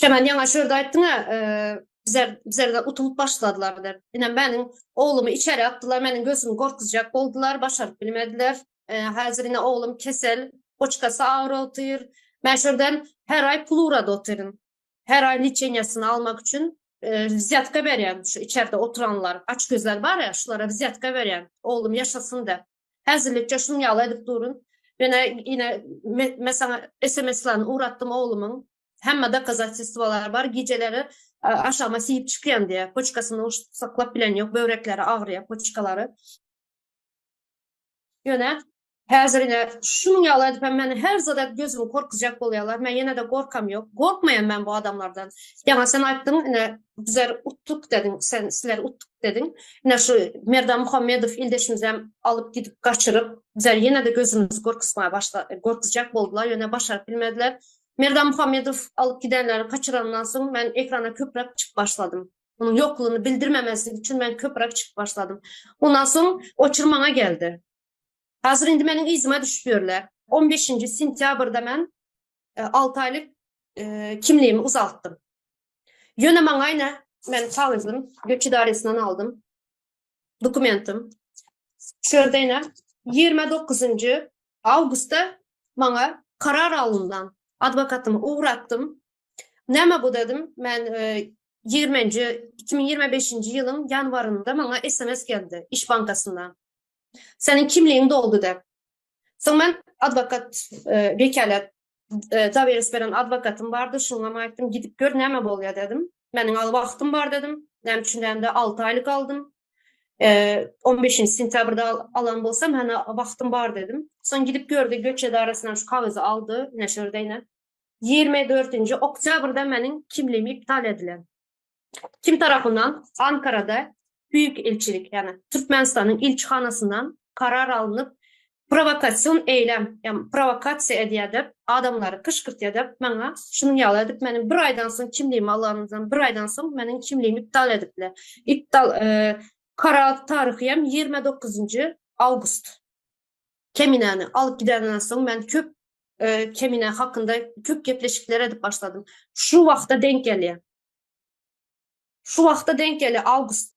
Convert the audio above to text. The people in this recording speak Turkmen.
Çemen ýaňa şu ýerde aýtdyň-a, bizler bizlerden utulyp başladylar diýip. Ine meniň oglumy içeri atdylar, meniň gözümi gorkuzjak boldular, başaryp bilmediler. Häzir ine oglum kesel, poçkasy agyryp otyr. Men şu ýerden her aý pul ugradyp otyryn. Her aý liçeniýasyny almak üçin wzýatka berýän şu içerde oturanlar, açgözler bar ýa, şulara wzýatka berýän, oglum ýaşasyn diýip. Häzirlikçe şunuň ýaly edip durun. Ýöne ine men saňa SMS-lerini ugratdym oglumyň. Hemme dokazatelstwolar bar. Gijeleri aşagyma siýip çykýan diýýär. Poçkasyny saklap bilen ýok, böwrekleri agyrýar, poçkalary. Ýöne häzir ine şunuň ýaly edip hem meni her zada gözümi gorkuzjak bolýarlar. Men ýene-de gorkam ýok. Gorkmaýan men bu adamlardan. Ýaňa sen aýtdyň, ine bizler utduk dediň, sen sizler utduk dediň. Ine şu Merdan Muhammedow ildeşimizem alyp gidip gaçyryp, bizler ýene-de gözümizi gorkuzmaga başla gorkuzjak boldular, ýöne başaryp bilmediler. Merdan Muhammedow alyp gidenleri gaçyrandan soň men ekrana köpräk çykyp başladym. Onuň ýoklugyny bildirmemezlik üçin men köpräk çykyp başladym. Ondan soň oçur maňa geldi. Häzir indi meniň yzyma düşüp ýörler. On beşinji sentýabrda men 6 aýlyk kimligimi uzaltdym. Ýöne maňa ine men kagyzym göç idaresinden aldym. Dokumentim. Şu ýerde ine 29-njy awgustda maňa karar alyndan adwokatymy ugratdym. Näme bu dedim. Men 20-nji 2025-nji ýylyň ýanwarynda maňa SMS geldi iş bankasyndan. Seniň kimligiň doldy diýip. Soň men adwokat wekalet doweris beren adwokatym bardy, şoňam aýtdym, gidip gör näme bolýar dedim. Meniň al wagtym bar dedim. Näme üçin dämde 6 aýlyk aldym. 15-nji sentýabrda alan bolsam, hany wagtym bar dedim. Soň gidip gördi, göç edarasyndan şu kagyzy aldy, ine şu ýerde ine. 24-nji oktýabrda meniň kimligim iptal edilen. Kim tarapyndan Ankarada Büyük ilçilik, ýagny Türkmenistanyň ilçihanasyndan karar alnyp, prowokasion eýlem, ýagny prowokasiýa edýär diýip, adamlary kyşgyrtýar diýip, maňa şunuň ýaly edip meniň bir aýdan soň kimligimi alanymdan bir aýdan soň meniň kimligimi iptal edipler. Iptal karar taryhy hem 29-njy awgust. Keminäni alyp gidenden soň men köp Kemine hakynda köp gepleşikler edip başladym. Şu wagta deňk gelýär. Şu wagta deňk gelýär awgust.